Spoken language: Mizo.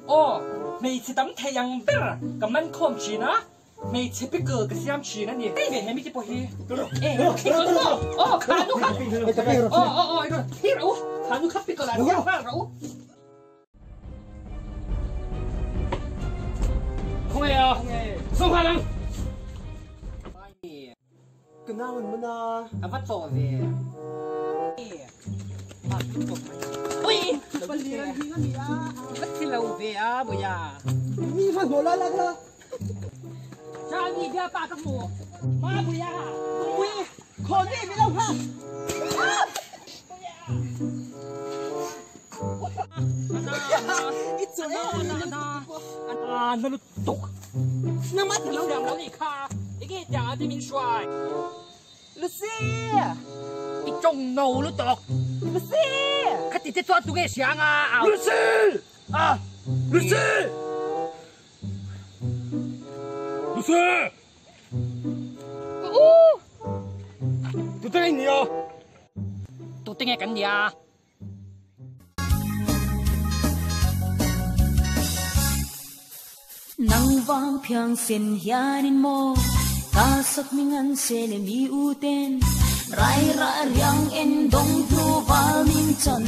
Aw, hmeichhe tam thei ang ber ka man khawm thin a, hmeichhe pickle ka siam thin a ni. Hei ve he mite pawh hi. E, aw, kha nu kha. Aw, aw, aw, thi rawh u. Kha nu kha pickle ah siam nghal rawh u. Khawnge a, saw nghal ang. Ka nau an man a. A va chawh ve. Ui! Va thi lo ve a Bawia. Mi va hnawh lai lai kha. Charlie biapa ka hmu. Ma Bawia. Ui! Khaw ni mi lo kha. I chawh e. A na lutuk. Nangmah thi lo lo nih kha. Enge tiang ah te min hruai. Lucy! I tawng no lutuk. Lucy! Khati te chuan tunge hria anga au. Lucy! Ah! Lucy! Lucy! Ka u! Tute nge nia? Tute nge kan nia? Nang vang phiang sen hianin maw ka sak mi ngan se le mi u ten rai ra riang en dong hnu val min chan.